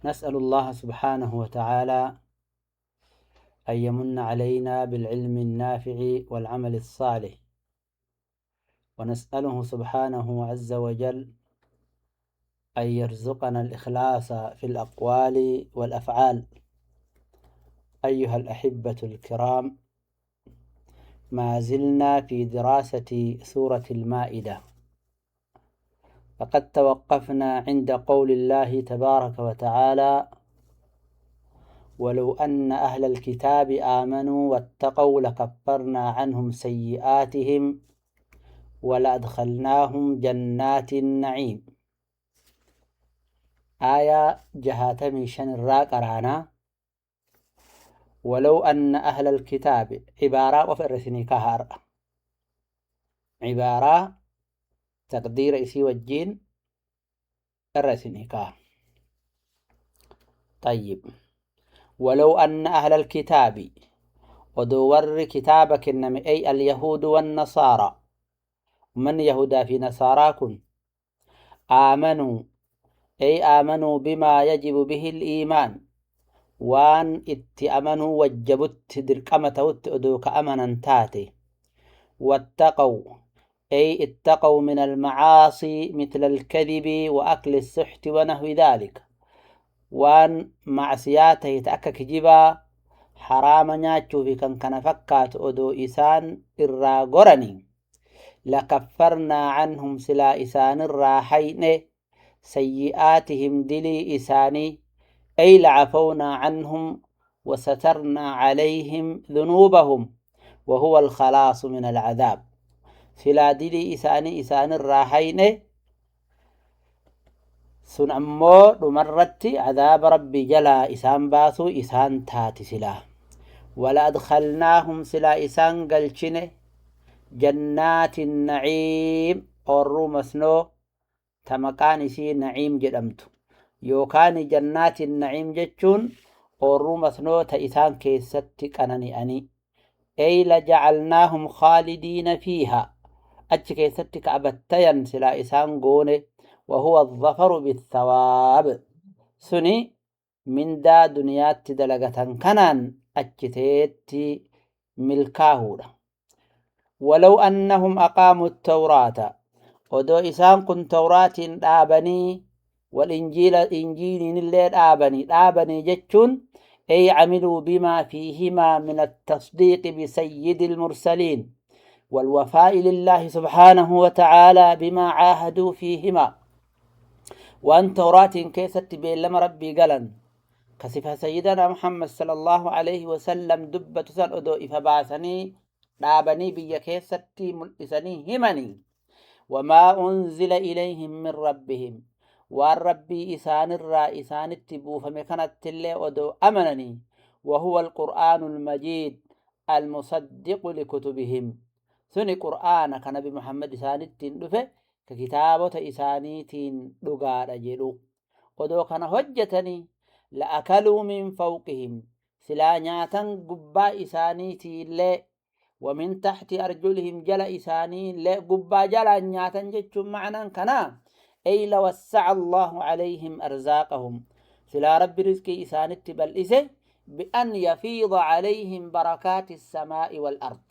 نسأل الله سبحانه وتعالى أن يمن علينا بالعلم النافع والعمل الصالح، ونسأله سبحانه عز وجل أن يرزقنا الإخلاص في الأقوال والأفعال. أيها الأحبة الكرام، ما زلنا في دراسة سورة المائدة، فقد توقفنا عند قول الله تبارك وتعالى: ولو أن أهل الكتاب آمنوا واتقوا لكفرنا عنهم سيئاتهم ولأدخلناهم جنات النعيم. آية 65 الراقرانا. ولو أن أهل الكتاب، عبارة وفرسني كهار، عبارة تقدير إسي والجين الرسني كهار. طيب، ولو أن أهل الكتاب، ودور كتابك إنما أي اليهود والنصارى، من يهودا في نصاراكم، آمنوا أي آمنوا بما يجب به الإيمان، وان اتأمنوا وجبت درقمة وتأدوك أمنا تاتي، واتقوا أي اتقوا من المعاصي مثل الكذب وأكل السحت ونحو ذلك، وان معصياته يتأكك جبا حرام نياتشو في كان كان فكات أدو إسان إرا غرني، لكفرنا عنهم سلا إسان الراحين سيئاتهم دلي إساني، أي لعفونا عنهم وسترنا عليهم ذنوبهم، وهو الخلاص من العذاب. سلا دلي إساني إسان الراحين سن أمو دمرت عذاب ربي جلا إسان باسو إسان تاتي سلا، ولا أدخلناهم سلا إسان قلشنه جنات النعيم، أورو مسنو تمكان إسي نعيم جدمتو، يوكان جنات النعيم جتشون أورو مسنو تإسان كيستك أنني أني، أي لجعلناهم خالدين فيها، أتش كيستك أبتين سلا إسان قونه، وهو الظفر بالثواب. سني من دا دنيات دلقة كنان أتشتيت ملكاهورا. ولو أنهم أقاموا التوراة، ودو إسان كن توراة آبني والإنجيل إنجيل الليل آبني آبني جتشون، أي عملوا بما فيهما من التصديق بسيد المرسلين والوفاء لله سبحانه وتعالى بما عاهدوا فيهما. وأن توراة كيست بين ربي قلن كصفة سيدنا محمد صلى الله عليه وسلم دبة سن أدو إفباسني دابني بيا كيستي ملئسني همني، وما أنزل إليهم من ربهم، والربي إسان الرا إسان التبو فمكانت تلي أدو أمنني، وهو القرآن المجيد المصدق لكتبهم. سني قرآن كنبي محمد إسان التندفه ككتابة إسانيتين دقار أجلو، ودو كان هجتني لأكلوا من فوقهم سلا نياتا قبا إسانيتي لي، ومن تحت أرجلهم جل إساني لي قبا جل نياتا جتشم معنا كنا، أي لوسع الله عليهم أرزاقهم، سلا رب رزقي إسانيتي بل إسه بأن يفيض عليهم بركات السماء والأرض،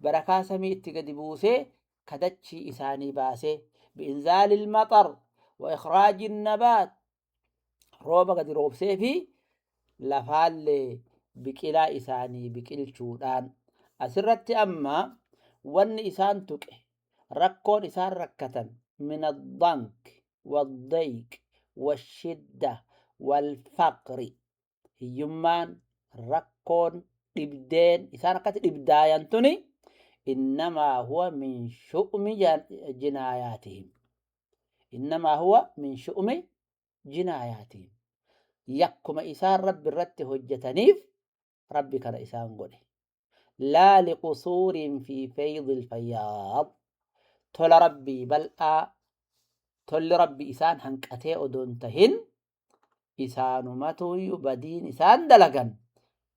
بركات سمي اتقدبوسه كدتشي إساني باسه بإنزال المطر وإخراج النبات، روبا قد روب سيفي لفال بكلا إساني بكل شودان. أسرت أما ون إسان تك ركون إسان ركة من الضنك والضيق والشدة والفقر، يمان ركون إبدين إسان ركة إبدايا تني، إنما هو من شؤم جناياتهم، إنما هو من شؤم جناياتهم. يكما إسان رب الرت هجتنيف ربك رئيسان قوله، لا لقصور في فيض الفياض، تول ربي بل تول ربي إسان هنكتي أدونتهن إسان متوي بدين إسان دلقن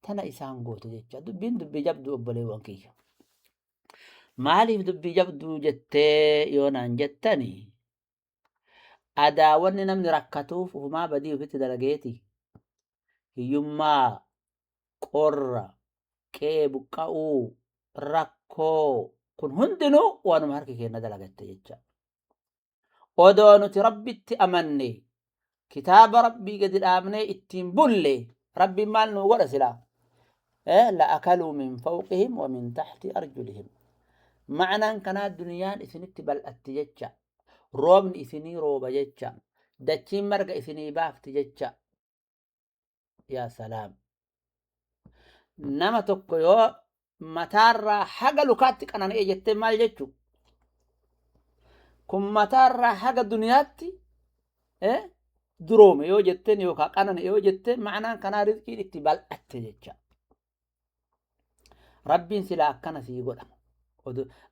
تنا إسان قوت جتشا دبين دبي جبدو أبلي وانكيه. Maaliif dubbii jabduu jettee yoo naan jettani, adaawwanni namni rakkatuuf ufumaa badii ofitti dalageeti. Hiyyummaa, qorra, qe'ee buqqa'uu, rakkoo kun hundinuu waanuma harki keenya dalagatte jecha. Odoo nuti Rabbitti amanne, kitaaba Rabbii gadi dhaabnee ittiin bulle, Rabbiin maal nuu godha silaa? La akaluu min fawqihim wa min taxti arjulihim. Ma'anaan kanaa duniyaan isinitti bal'atti jecha. Roobni isinii rooba jecha. Dachiin marga isinii baafti jecha. Yaa salaam. Nama tokko yoo mataarraa haga lukaatti qanani'e jettee maal jechu? Kun mataarraa haga duniyaatti duroome yoo jetteen yookaan qanani'e yoo jetteen, ma'anaan kanaa rizqiin itti bal'atte jecha. Rabbiin silaa akkana sii godha.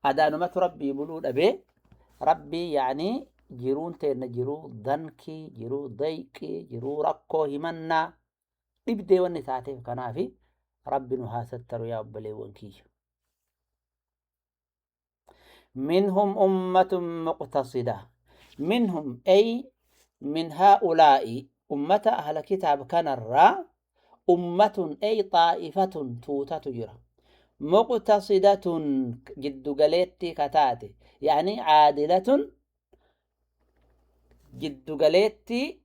Adaanumatu Rabbii buluu dhabee, Rabbii yaanii jiruun teenna jiruu dankii, jiruu dayqii, jiruu rakkoo, himannaa dhibdee wanni taateef. Kanaafi Rabbi nu haa sattaru, yaa obboleewwan kiyya. منهم أمة مقتصدة. منهم أي من هؤلاء، أمة أهل كتاب كان الرا، أمة أي طائفة، tuutatu jira، مقتصدة giddu galeettii ka taate، يعني عادلة، giddu galeettii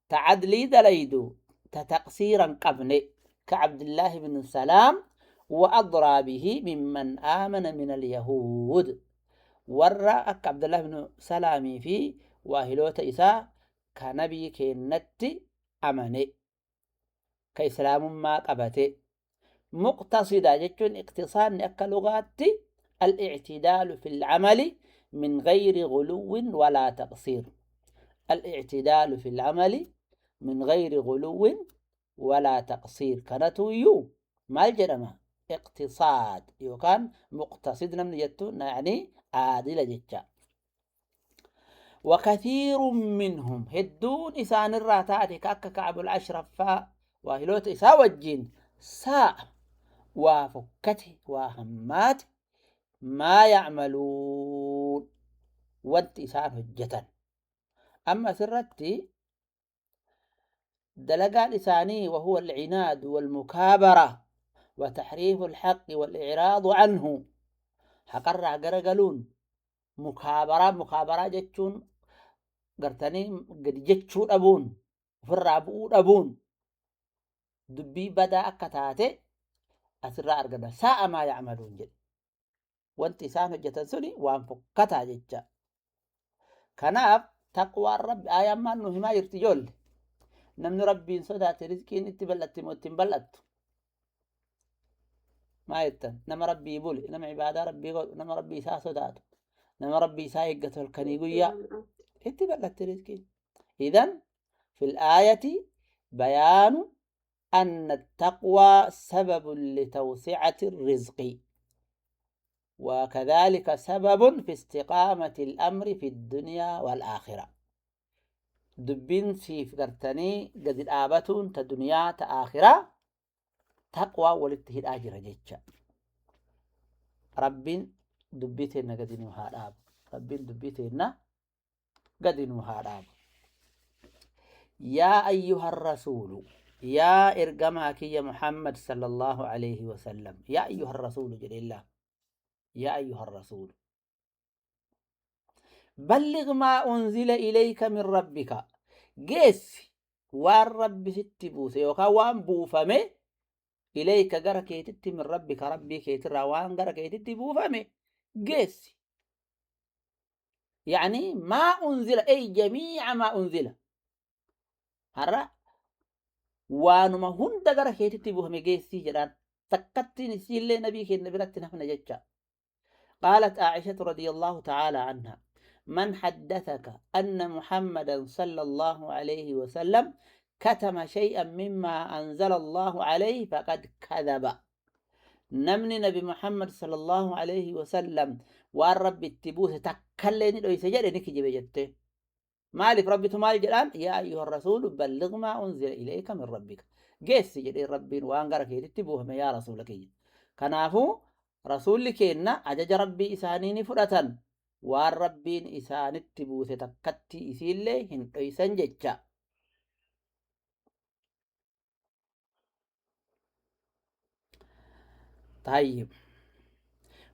ta cadlii dalaydu, ta taqsiira hin qabne، كعبد الله بن سلام وأضرابه ممن آمن من اليهود. Warra akka Abdullah ibn Salaamii fi waahiloota isaa ka nabii keennatti amane, ka islaamummaa qabate. Muqtasida jechuun, iqtisaadni akka lugaatti الاعتدال في العمل من غير غلو ولا تقصير. الاعتدال في العمل من غير غلو ولا تقصير kanatuyyuu maal jedhama? Iqtisaad yookaan muqtasid namni jettuun يعني عادل jecha. وكثير منهم، hedduun isaan irraa taate, ka akka Kacb al-Ashraf faa waahiloota isaa wajjin, ساء waa fokkate, waa hammaate، ما يعملون wanti isaan hojjetan. Amma asirratti dalagaan isaanii وهو العناد والمكابرة وتحريف الحق والإعراض عنه. Haqarraa garagaluun, mukaabaraa, mukaabaraa jechuun gartanii gadi jechuu dhabuun, ofirraa bu'uu dhabuun dubbii badaa akka taate asirraa argama. ساء ما يعملون jedhe, wanti isaan hojjetan suni waan fokkataa jecha. Kanaaf taqwaan Rabbi, ayaan maal nu himaa jirti, ijoolle? Namni Rabbiin sodaate rizqiin itti bal'atti moo ittiin bal'attu? Maa jettan? Nama Rabbii bule, nama cibaadaa Rabbii godhu, nama Rabbii isaa sodaatu, nama Rabbii isaa eeggatu, halkanii guyyaa itti bal'atti rizqiin. إذن في الآية بيان أن التقوى سبب لتوسعة الرزق، وكذلك سبب في استقامة الأمر في الدنيا والآخرة. Dubbiin siif gartanii gadi dhaabatuun ta duniyaa ta aakhiraa taqwaa walitti hidhaa jira jecha. Rabbiin dubbii teenna gadi nuu haa dhaabu. Rabbiin dubbii teenna gadi nuu haa dhaabu. يا أيها الرسول، yaa ergamaa kiyya Muhammad صلى الله عليه وسلم. يا أيها الرسول jedhe illaa. يا أيها الرسول بلغ ما أنزل إليك من ربك. Geessi waan Rabbi sitti buuse yookaan waan buufame، إليك gara keetitti، من ربك Rabbii keetirraa waan gara keetitti buufame geessi. يعني ما أنزل أي جميع ما أنزل. Har'a waanuma hunda gara keetitti buufame geessii jedhaan, takkattiin isiillee nabii keenya biratti nafna jecha. قالت عائشة رضي الله تعالى عنها: من حدثك أن محمدا صلى الله عليه وسلم كتم شيئا مما أنزل الله عليه فقد كذب. Namni nabi Muhammad صلى الله عليه وسلم waan Rabbi itti buuse takkallee ni dhoyse jedhe ni kijibe jette. Maaliif? Rabbitu maal jedhaan? يا أيها الرسول بلغ ما أنزل إليك من ربك. Geessi jedheen Rabbiin waan gara keetitti buufame, yaa rasuula kiyya. Kanaafuu rasuulli keenna ajaja Rabbii isaanii ni fudhatan, waan Rabbiin isaanitti buuse takkatti isiillee hin dhoysan jecha. طيب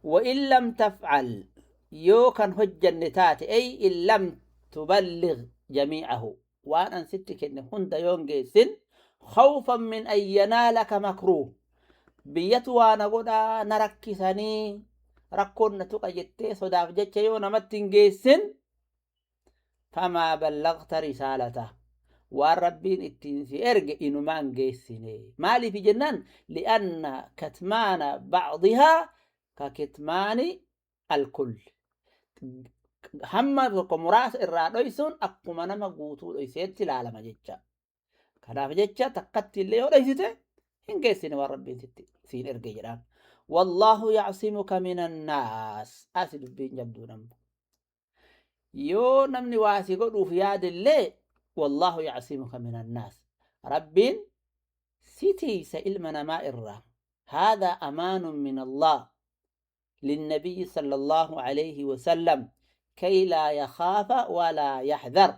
وإن لم تفعل يو كان هجن تاتي أي إن لم تبلغ جميعه وأن أنستك إن هند يونجيسن خوفا من أن ينالك مكروه biyyatu waa na godhaa na rakkisanii rakkoon na tuqa jettee sodaaf jecha yoo namatti hin geessin famaa ballagta risaalata waan rabbiin ittiin si erge inumaan geessine maaliif jennaan li'anna katmaana bacdihaa ka kitmaani alkull hamma tokko muraasa irraa dhoysuun akkuma nama guutuu dhoyseetti ilaalama jecha kanaaf jecha takkatti illee yoo dhoysite hin geessine waan rabbiin siin erge jedhaan. Wallaahu yacsimuka min annaas. Asi dubbiin jabduu namni. Yoo namni waa si godhuuf yaadillee wallaahu yacsimuka min annaas. Rabbiin si tiisa ilma namaa irraa. هذا أمان من الله للنبي صلى الله عليه وسلم كي لا يخاف ولا يحذر.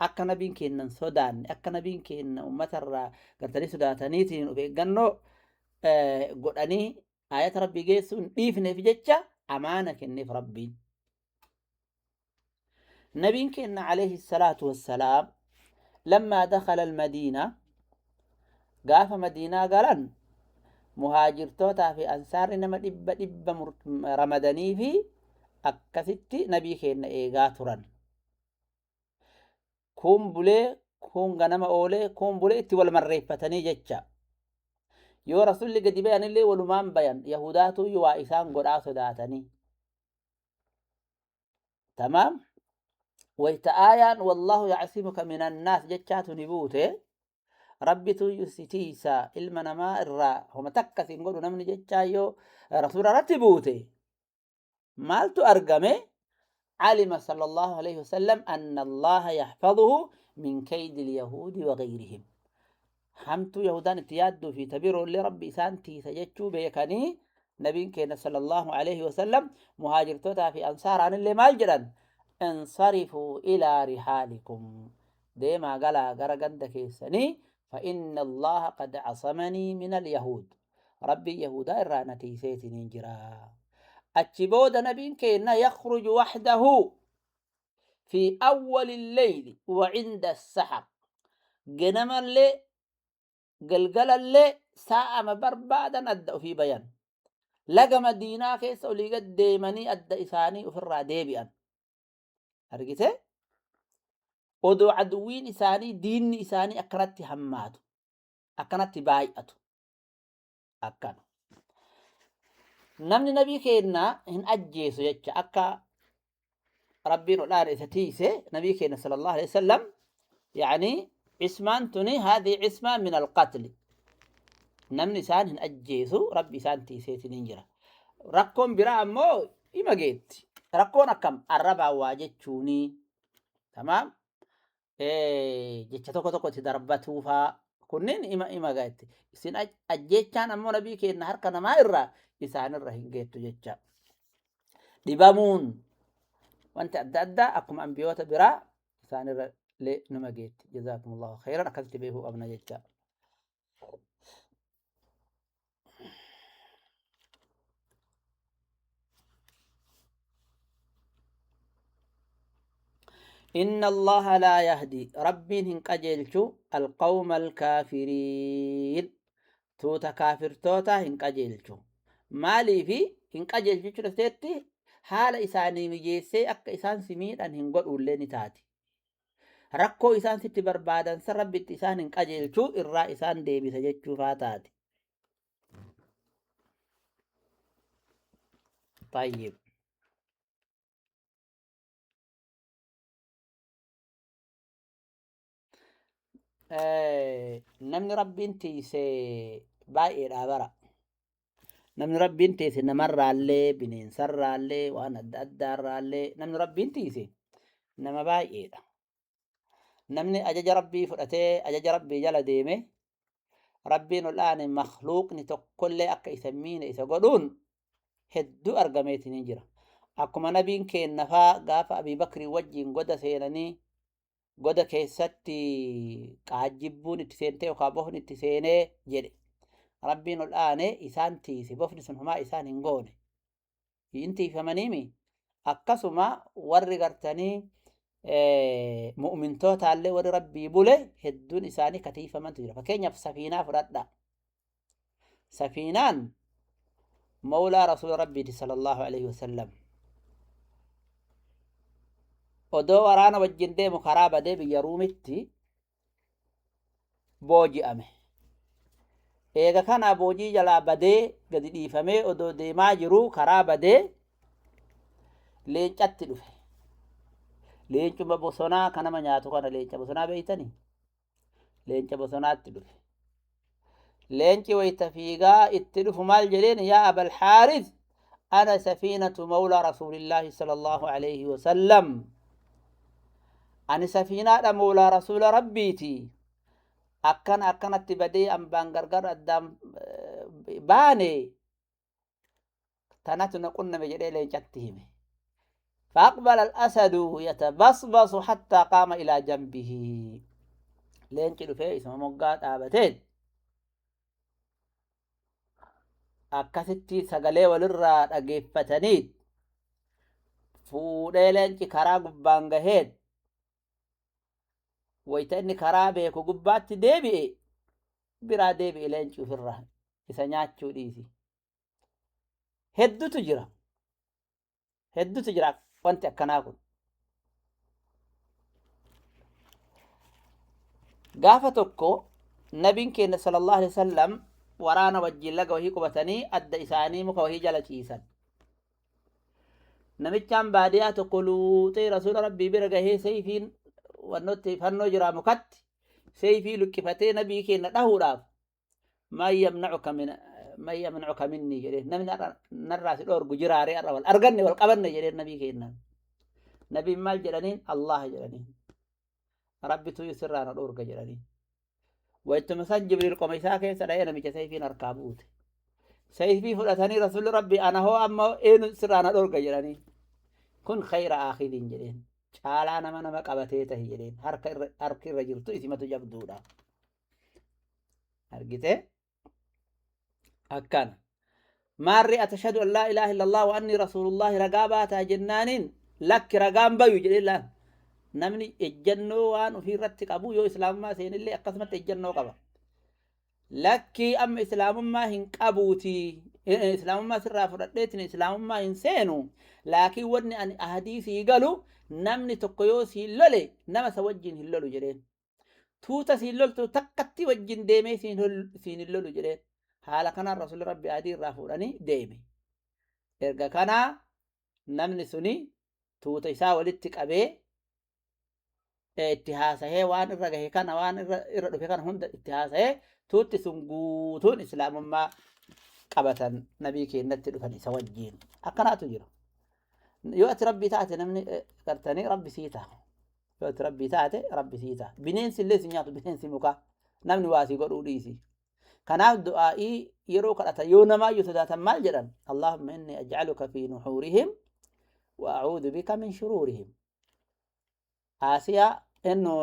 Akka nabiin kennan sodaanne akka nabiin kenna uummatarraa gartanii sodaataniitiin of eeggannoo godhanii ayata rabbii geessuu hin dhiifneef jecha amaana kenneef rabbiin. Nabiin kenna alayhi salaatu wassalaam lammaa dakhala almadiina gaafa madiinaa galan muhaajirtootaa fi ansaarri nama dhibba dhibba ramadanii fi akkasitti nabii kenna eegaa turan. Kun bulee kun ganama oolee kun bulee itti wal marreeffatanii jecha yoo rasulli gadi bayanillee walumaan bayan yahudaatu waa isaan godhaa sodaatanii tamaam wayta aayaan wallaahu yacsimuka min annaas jechaatu ni buute rabbitu sitiisa ilma namaa irraa homa takka sin godhu namni jechaa yoo rasuula irratti buute maaltu argame علم صلى الله عليه وسلم أن الله يحفظه من كيد اليهود وغيرهم. حمت يهودان اتيادوا في تبيروا لربي سانتي سجدتوا بيكني نبي كان صلى الله عليه وسلم مهاجر توتا في أنصار عن اللي مالجرا انصرفوا إلى رحالكم ديما قال غرقندك سني فإن الله قد عصمني من اليهود ربي يهودا الرانتي سيتنين جرا. أتشبود نبي كينا يخرج وحده في أول الليل وعند السحر جنما اللي قلقل اللي ساعة ما بربادا أدأ في بيان لقى مدينة كيس أولي قد ديمني أدأ إساني وفر ديبيان أرجته ودو عدوين إساني دين إساني أكرت هماتو أكرت بايئتو أكرت namni nabii keenna hin ajjeesu jecha akka rabbiin ol'aana isa tiise nabii keenna sallallahu alaihi wasallam yani ismaan tuni haadhi ismaa min alqatli namni isaan hin ajjeesu rabbi isaan tiiseetiin hin jira. Rakkoon biraa ammoo ima geetti rakkoon akkam arrabaa waa jechuuni tamaam jecha tokko tokko itti darbatuufaa kunneen ima geetti isin ajjeechaan ammoo nabii keenna harka namaa irraa isaanirra hin geettu jecha. Dhibamuun wanti adda addaa akkuma ambiyoota biraa isaanirra illee nama geetti. Jazaakumullahu khayran akkasitti beekuu qabna jecha. إن الله لا يهدي ربين هنقجلشو القوم الكافرين توتا كافر توتا هنقجلشو مالي في هنقجلشو رفتي حال إساني مجيسي أك إسان سمير أن هنقول أوليني تاتي ركو إسان ست بربادا سربت إسان هنقجلشو إرى إسان ديبي سجدشو فاتاتي. طيب namni rabbiin tiise baay'eedha bara. Namni rabbiin tiise namarraallee bineensarraallee waan adda addaarraallee namni rabbiin tiise nama baay'eedha. Namni ajaja rabbii fudhatee ajaja rabbii jala deeme rabbiin ol'aane makhluuqni tokkollee akka isa miine isa godhuun hedduu argameetiin hin jira. Akkuma nabiin keennafaa gaafa Abii Bakrii wajjin goda seenanii goda keessatti qaajjibbuun itti seentee yookaan bohni itti seenee jedhe. Rabbiin ol aane isaan tiise. Bofni sun homaa isaan hin goone. Hin tiifamaniimi. Akkasuma warri gartanii mu'mintootaallee warri Rabbii bule hedduun isaanii katiifamantu jira. Fakkeenyaaf safiinaa fudhadha. Safiinaan mawlaa rasuula Rabbiiti sallallahu alaihi wasallam. Odoo waraana wajjin deemu karaa badee biyya Ruumitti booji'ame. Eega kana boojii jalaa badee gadi dhiifamee odoo deemaa jiruu karaa badee leencatti dhufe. Leencuma bosonaa kan nama nyaatu kana leenca bosonaa beeytanii? Leenca bosonaatti dhufe. Leenci wayita fiigaa itti dhufu maal jedheen? Yaa Abal Haaris, ana safiinatu mawlaa Rasuulillaahi sallallahu alaihi wasallam. Ani safiinaadha mawlaa Rasuula Rabbiiti. Akkana akkanatti badee ambaan gargar addaan baane tanatu na qunname jedhee leencatti hime. فأقبل الأسد يتبصبص حتى قام إلى جنبه. لينك دفه اسمه مقاد آبتين akkasitti sagalee walirraa dhageeffataniit fuudhee leenci karaa gubbaan gaheet wayita inni karaa beeku gubbaatti deebi'e biraa deebi'e leenci ofirraa isa nyaachuu dhiisi. Hedduutu jira. Hedduutu jira wanti akkanaa kun. Gaafa tokko nabiin keenya sallallahu alaihi wasallam waraana wajjin laga wahii qubatanii adda isaanii muka wahii jala ciisan. Namichaan baadiyaa tokko luuxee rasuula Rabbii bira gahee seeyfiin wannotti fannoo jiraa mukatti seeyfii luqqifatee nabii keenya dhahuudhaaf man yamnacuka minni jedhee namni narraa si dhoorgu jiraaree har'a wal arganne wal qabanne jedhee nabii keenyaan. Nabiin maal jedhaniin? Allah jedhaniin. Rabbitu sirraa na dhoorga jedhaniin. Wayituma san Jibriil qoma isaa keessa dha'ee namicha seeyfiin harkaa buute. Seeyfii fudhatanii rasuulli Rabbi ana hoo amma eenyu sirraa na dhoorga jedhaniin. Kun khayra aakhiriin jedheen. Caalaa nama nama qabatee tahi jedheen. Harki irra jirtu isimatu jabduudha. Argitee? Akkana. Maarri atashhadu an laa ilaaha illallah wa anni rasuulullahi ragaa baataa jennaaniin lakki ragaan bayu jedheen laan. Namni ejjannoo waan ofii irratti qabu yoo islaamummaa seenillee akkasumatti ejjannoo qaba. Lakkii amma islaamummaa hin qabuuti. Islaamummaa sirraa fudhadheetiin islaamummaa hin seenu. Laakiin wanni ani ahadii sii galu namni tokko yoo siin lole nama isa wajjin hin lolu jedheen. Tuuta siin loltu takkatti wajjin deemee siin hin lolu jedheen. Haala kanaan rasuulli Rabbi adii irraa fuudhanii deeme. Erga kanaa namni suni tuuta isaa walitti qabee itti haasahee waan irra gahe kana waan irra dhufe kana hunda itti haasahee tuutti sun guutuun islaamummaa qabatan nabii keenyatti dhufan isa wajjiin. Akkanaatu jira. Yoo ati Rabbii taate namni gartanii Rabbi sii ta'a. Yoo ati Rabbii taate Rabbi sii ta'a. Bineensi illee si nyaatu bineensi mukaa namni waa si godhuu dhiisi. Kanaaf du'aa'ii yeroo kadhatan yoo namaayyuu sodaatan maal jedhan? Allahumma inni aj'aluka fi nuhuurihim wa a'uudhu bika min shuruurihim. Aasiyaa innu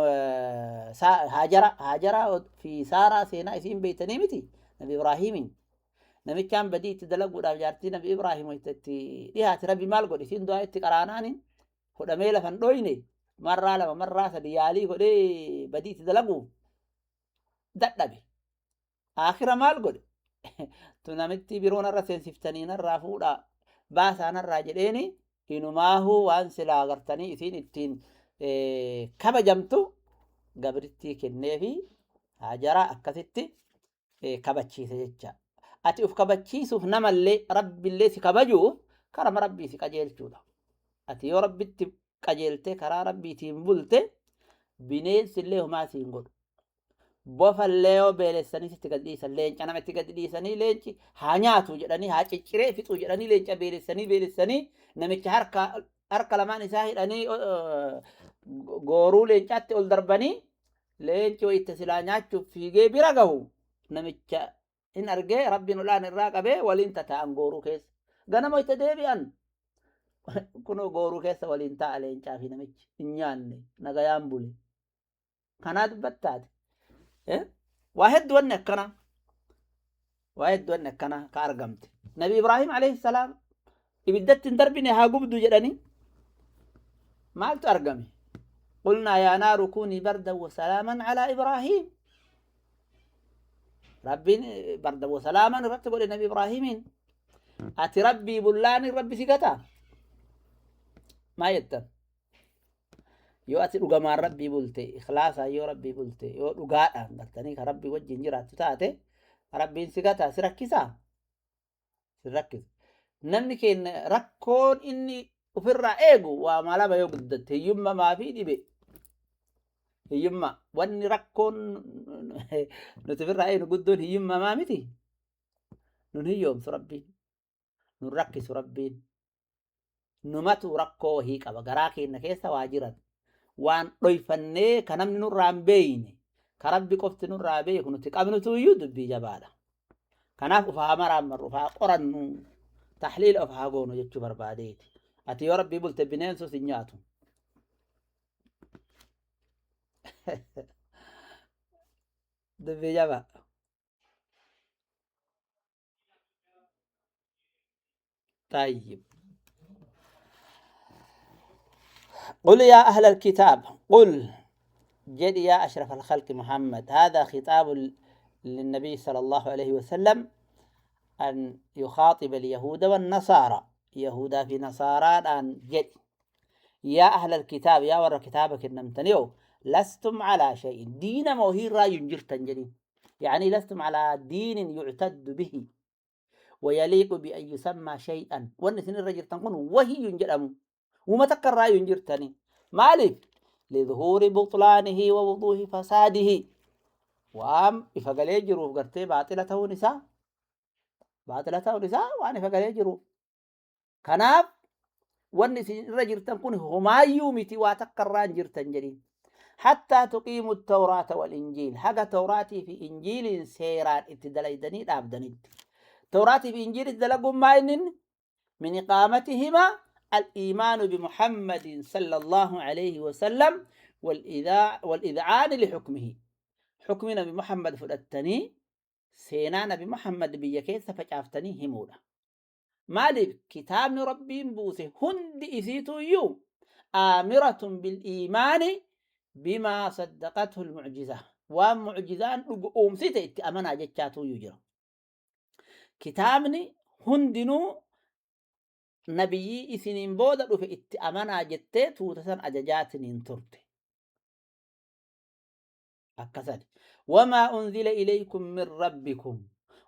Haajara fi Saaraa seenaa isiin beeytanii miti Nabi Ibraahimiin. Namichaan badii itti dalaguudhaaf jaartii Nabi Ibraahim itti dhiyaate Rabbi maal godhe isiin du'aa itti qaraanaaniin hodhamee lafan dhoyne marraa lama marraa sadi yaalii godhee badii itti dalaguuf dadhabe. Aakhira maal godhe? Tu namitti biroo narra seensiftanii narraa fuudhaa baasaa narraa jedheeni inumaahuu waan silaa agartanii isiin ittiin kabajamtu gabrittii kenneefi Haajaraa akkasitti kabachiise jecha. Ati uf kabachiisuuf namallee Rabbillee si kabajuuf karama Rabbii si qajeelchuudha. Ati yoo Rabbitti qajeeltee karaa Rabbiitiin bulte bineensillee homaa si hin godhu. Bofallee yoo beelessanii sitti gad dhiisan leenca nama itti gad dhiisanii leenci haa nyaatu jedhanii haa cicciree fixu jedhanii leenca beelessanii beelessanii namicha harka lamaan isaa hidhanii gooruu leencaatti ol darbanii leenci wayitti silaa nyaachuuf fiigee bira gahu namicha hin argee Rabbiin olaan irraa qabee waliin tataa'an gooruu keessa. Ganama wayitti deebi'an kunoo gooruu keessa waliin taa'a leencaa fi namichi hin nyaanne nagayaan bule. Kanaa dubbattaate. Waa hedduu wanni akkanaa. Waa hedduun akkana ka argamte. Nabi Ibraahim alayhi salaam ibiddatti hin darbine haa gubdu jedhanii maaltu argame? Qulnaa yaa naaru kuunii bardan wa salaaman alaa Ibraahim. Rabbiin bardan wa salaaman irratti godhe Nabi Ibraahimiin. Ati Rabbii bullaani Rabbi si gataa? Maa jettan? Yoo ati dhugamaan Rabbii bulte, ikhlaasaan yoo Rabbii bulte, yoo dhugaadhaan gartanii ka Rabbii wajjin jiraattu taate, Rabbiin si gataa, si rakkisaa? Si rakkisu. Namni keenya rakkoon inni ofirraa eegu waa malama yoo guddatte hiyyummaa fi dhibe. Hiyyummaa wanni rakkoon nuti ofirraa eegnu guddoon hiyyummaa miti. Nun hiyyoomsu Rabbiin. Nun rakkisu Rabbiin. Numatu rakkoo wahii qaba. Garaa keenya keessa waa jiran. Waan dhoyfannee ka namni nurraa hin beeyne, ka Rabbi qofti nurraa beeku nuti qabnutu iyyuu dubbii jabaadha. Kanaaf of haa maraammarru, of haa qorannu, taxliila of haa goonu jechuu barbaadeeti. Ati yoo Rabbii bulte bineensus hin nyaatu. Dubbii jabaa. طيب قل يا أهل الكتاب، قل جد يا أشرف الخلق محمد. هذا خطاب للنبي صلى الله عليه وسلم أن يخاطب اليهود والنصارى، يهودا في نصارى أن جد يا أهل الكتاب، يا ور كتابك النمتنيو لستم على شيء دين موهي راي جرتن جدي، يعني لستم على دين يعتد به ويليق بأن يسمى شيئا. والنسين الرجل تنقل وهي ينجرم وما تكر راي ينجرتني مالك لظهور بطلانه ووضوح فساده. وام إفقال يجرو قرتي باطلته نساء، باطلته نساء وأنا إفقال يجرو كناف. والنسين الرجل تنقل هما يومتي واتكر راي ينجرتن جري حتى تقيموا التوراة والإنجيل. حق توراتي في إنجيل سيران اتدليدني لابدني توراتي في إنجيل اتدلقوا ما إنن من إقامتهما الإيمان بمحمد صلى الله عليه وسلم والإذعان لحكمه. حكمنا بمحمد فلتني سينانا بمحمد بيكيس فجافتني همولا مالك كتاب ربي بوسه هند إسيتو يوم آمرة بالإيمان بما صدقته المعجزة ومعجزان أمسيت اتأمنا جتشاتو يجرى كتابني هندنو نبيي إسنين بودا في اتأمنا جتة توتسن أججاتنين ترت أكسد. وما أنزل إليكم من ربكم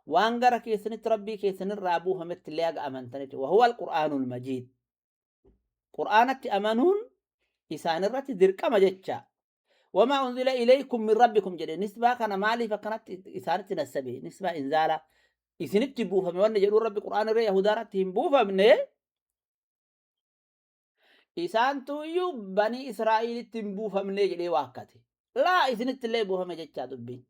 وأنقر كيسن ربي كيسن الرابوها متلاق أمنتنت وهو القرآن المجيد. قرآن أمنون إسان الرت درك مجتشا. وما أنزل إليكم من ربكم جل نسبة كان مالي فكانت إسانة نسبة نسبة إنزالة إسنت بوفا من جلو ربي قرآن ري يهودارتهم بوفا من إسان تو بني إسرائيل تنبوفا من جلي واكتي لا إسنت اللي بوفا مجتشا دبي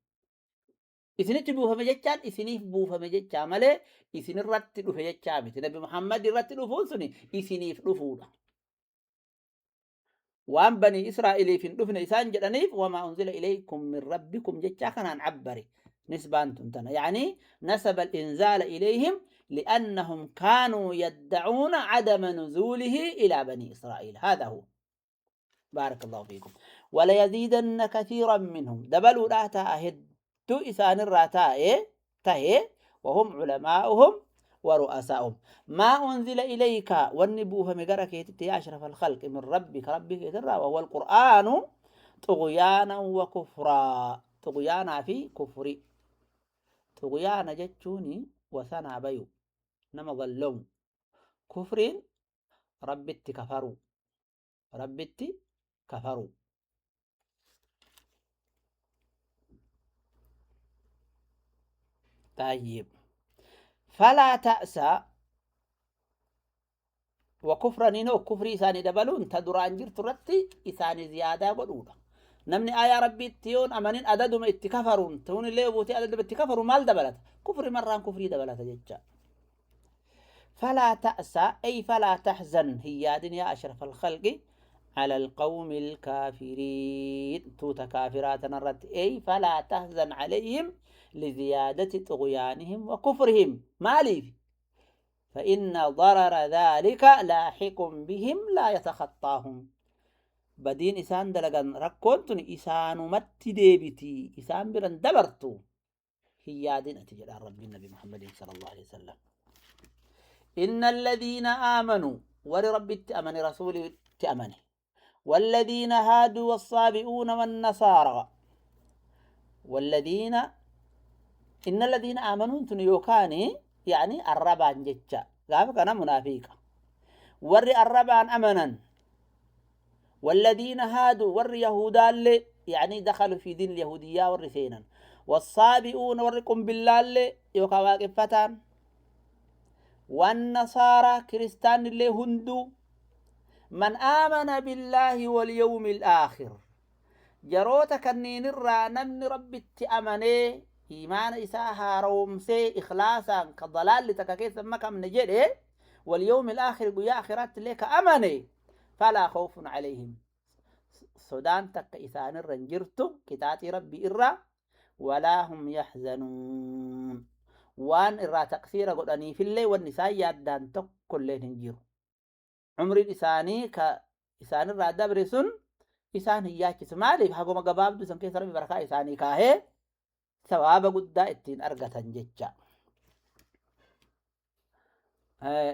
إسنت بوفا مجتشا إسنيف بوفا مجتشا مالي إسن الرت رفجتشا بيت نبي محمد الرت رفوسني إسنيف رفولا وان بني إسرائيل في رفن إسان جدنيف وما أنزل إليكم من ربكم جتشا كان عبري نسبة تنا يعني نسب الإنزال إليهم لأنهم كانوا يدعون عدم نزوله إلى بني إسرائيل. هذا هو. بارك الله فيكم. وليزيدن كثيرا منهم دبلوا راتا أهدو إسان الراتاء تهي وهم علماؤهم ورؤساؤهم ما أنزل إليك والنبوة مقرك يا أشرف الخلق من ربك ربك يترى وهو القرآن طغيانا وكفرا. طغيانا في كفر طغيانا جتشوني وثنا بيو نما ظلم كفر ربت كفروا ربت كفروا. طيب فلا تأسى وكفرا نينو كفري إساني دبلون تدران جرت رتي إساني زيادة قدودة نمني آية ربي تيون أمانين أددهم اتكفرون تون اللي بوتي أددهم اتكفروا مال دبلت كفر مران كفري دبلت جتشا. فلا تأسى أي فلا تحزن هي دنيا أشرف الخلق على القوم الكافرين توتا كافرات نرت أي فلا تحزن عليهم لزيادة طغيانهم وكفرهم مالي فإن ضرر ذلك لاحق بهم لا يتخطاهم بدين إسان دلقان ركونتن إسان مت ديبتي إسان برن دبرتو هي دين أتجل رب النبي محمد صلى الله عليه وسلم إن الذين آمنوا ولرب التأمن رسول التأمن والذين هادوا والصابئون والنصارى والذين إن الذين آمنوا تنيوكاني يعني الربان جتشا قام كان منافقا ور الربان أمنا والذين هادوا ور يهودا اللي يعني دخلوا في دين اليهودية ورثينا والصابئون ورقم بالله اللي يوكا واقفتان والنصارى كريستان اللي هندو من آمن بالله واليوم الآخر جروتا كنين الرا نمن ربي تأمني إيمان إساها رومسي إخلاصا كضلال لتكاكيس مكة من جده واليوم الآخر قيا آخرات لك أمني فلا خوف عليهم سودان تك إسان الرنجرتو كتاتي ربي إرّا ولا هم يحزنون وان إرّا تقصير قد أني في الليل والنساء يادان تك الليل هنجيرو عمر الإساني كإسان الرا دبرسون إسان هياكس مالي حقو ما قبابدو سنكيس ربي بركة إساني كاهي ثواب قد اتين أرقة جتشا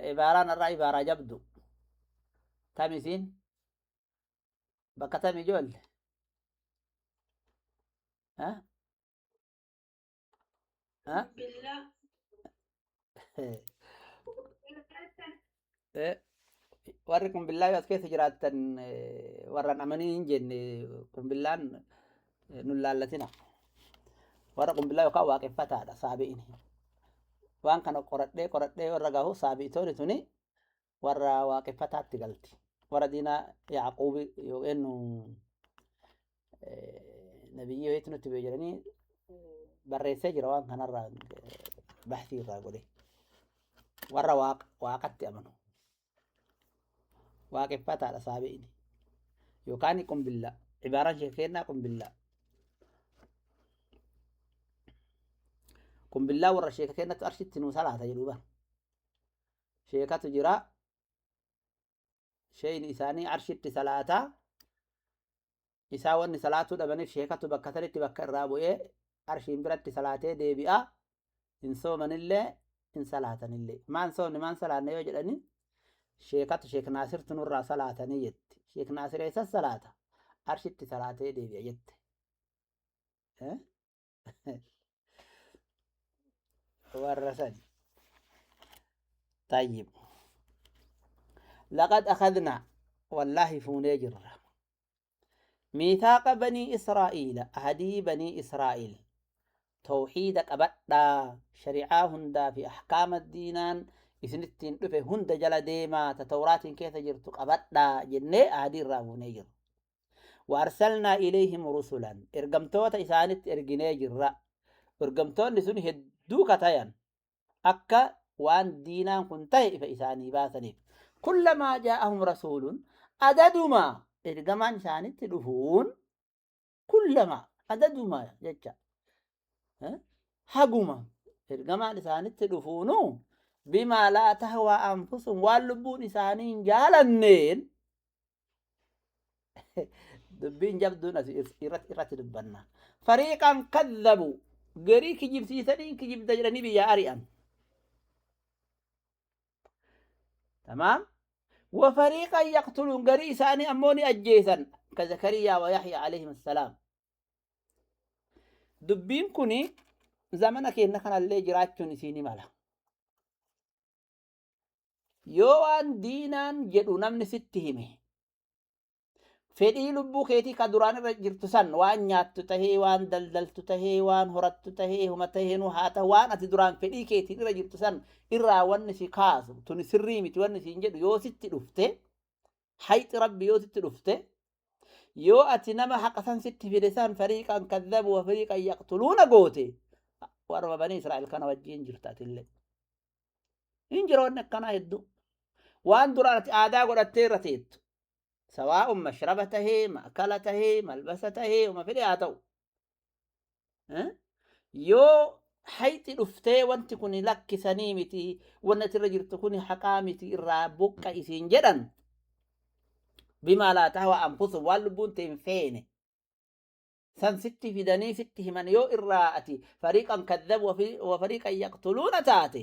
عبارة الرا عبارة جبدو تامسين بقى تامي جول ها ها بالله warri kun billaa as keessa jiraattan warran amanii hin jenne kun billaan nun laallatina warra kun billaa yookaan waaqeffataadha saabi'ini waan kana qoradhee qoradhee warra gahu saabi'itoonni tuni warra waaqeffataatti galti warra diinaa Yaaquubi yookiin nabiyyi wayiitu nutti bu'e jedhanii barreessee jira waan kanarraa baxsii irraa godhe warra waaqatti amanu waaqeffataadha saabi'ini yookaan qumbilla cibaaraan ishee kennaa qumbilla qumbillaa warra sheeka kennatu arshitti nuu salaata jedhu bara sheekatu jira sheeyni isaanii arshitti salaataa isaa wanni salaatuu dhabaniif sheekatu bakka sanitti bakka irraa bu'ee arshiin biratti salaatee deebi'a hin soomanillee hin salaatanillee maan soomne maan salaanne yoo jedhani sheekatu sheek naasirtu nurraa salaatanii jetti sheek naasir eessas salaata arshitti salaatee deebi'a jette warra sani طيب لقد أخذنا والله فوني جرة ميثاق بني إسرائيل أهدي بني إسرائيل توحيدك أبدا شريعة هندا في أحكام الدينان إسنتين دفه هند جل ديما تتورات كيف جرتك أبدا جنة أهدي الرافوني وأرسلنا إليهم رسلا إرقمتوت إسانت إرقني جرة إرقمتون نسون هدوك تيان أكا وان دينان كنتهي فإساني باسني كلما جاءهم رسول أددما إرقمان إسانت دفون كلما أددما جتشا هقما إرقمان إسانت دفونو بما لا تهوى أنفسهم واللبون إسانين جالنين دبين جبدون إرت دبنا فريقا كذبوا غريك جيب سيسنين كجيب دجرني بيا أريان تمام وفريقا يقتلون غريساني أموني أجيسا كزكريا ويحيى عليهم السلام دبين كوني زمنك إنك اللي جراتشون سيني مالا يوان دينان جدو نمن ستهمه fedhii lubbuu keetii ka duraan irra jirtu san waan nyaattu tahee waan daldaltu tahee waan horattu tahee huma tahee nu haa ta'u waan ati duraan fedhii keetiin irra jirtu san irraa wanni si kaasu tuni sirrii miti wanni siin jedhu yoo sitti dhufte hayxi rabbi yoo sitti dhufte yoo ati nama haqa san sitti fide san fariiqan kadhabu wa fariiqan yaqtuluuna goote warra banii Israa'el kana wajjiin jirta atillee hin jira wanni akkanaa hedduu waan duraan ati aadaa godhattee irra teettu Sawaa'un mashraba tahee, ma'kala tahee, malbasa tahee, uma fedhe haa ta'u. Yoo hayxi dhuftee wanti kun lakkisanii miti, wanni asirra jirtu kun haqaa miti, irraa buqqa isiin jedhan, bimaa laa tahwa anfusum, waan lubbuun ta'e hin feene san sitti fidanii sitti himan, yoo irraa ati fariiqan kadhabu wa fariiqan yaqtuluuna taate,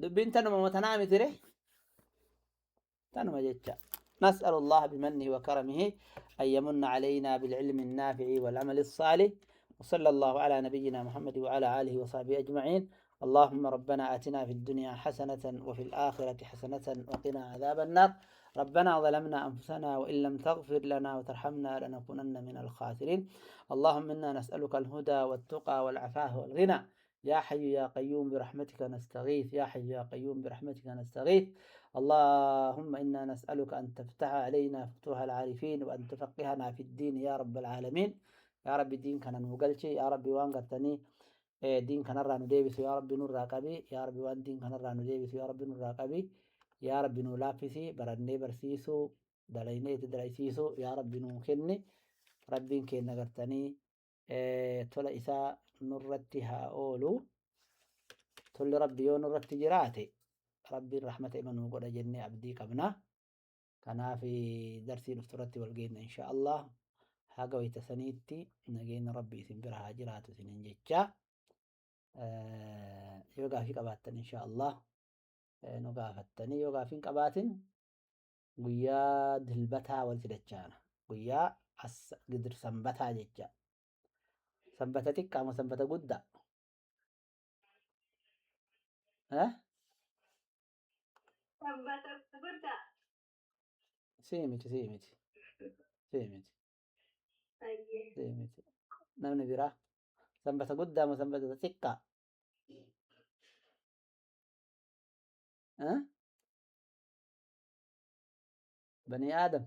dubbiin tanuma matanaa mitire, tanuma jecha. نسأل الله بمنه وكرمه أن يمن علينا بالعلم النافع والعمل الصالح، وصلى الله على نبينا محمد وعلى آله وصحبه أجمعين. اللهم ربنا آتنا في الدنيا حسنة وفي الآخرة حسنة وقنا عذاب النار. ربنا ظلمنا أنفسنا وإن لم تغفر لنا وترحمنا لنكونن من الخاسرين. اللهم إنا نسألك الهدى والتقى والعفاف والغنى. يا حي يا قيوم برحمتك نستغيث، يا حي يا قيوم برحمتك نستغيث. اللهم إنا نسألك أن تفتح علينا فتوح العارفين وأن تفقهنا في الدين يا رب العالمين. يا رب دين كان نوغلشي، يا ربي وان قرتني دين كان رانو ديبس، يا ربي نور راقبي، يا ربي وان دين كان رانو ديبس، يا ربي نور راقبي، يا ربي نو لافسي برني برسيسو دليني تدريسيسو، يا ربي نو كني ربي كين قرتني tola isaa nurratti haa oolu. Tolli rabbi yoo nurratti jiraate, rabbiin rahmata ima nuu godha jennee abdii qabna. Kanaaf darsii dhuftu irratti wal geenna insha Allah. Haga wayita saniitti nageenya rabbi isin bira haa jiraatu isiniin jecha. Yoo gaafii qabaattan insha Allah nu gaafattanii, yoo gaafii hin qabaatin guyyaa dilbataa wal fidachaana, guyyaa as gidir sanbataa jecha. Sanbata xiqqaa moo sanbata guddaa? Eh? Sanbata guddaa. Sii miti, sii miti, sii miti. Ayyee. Sii miti. Namni biraa sanbata guddaa moo sanbata xiqqaa? Eh? Banii Aadam.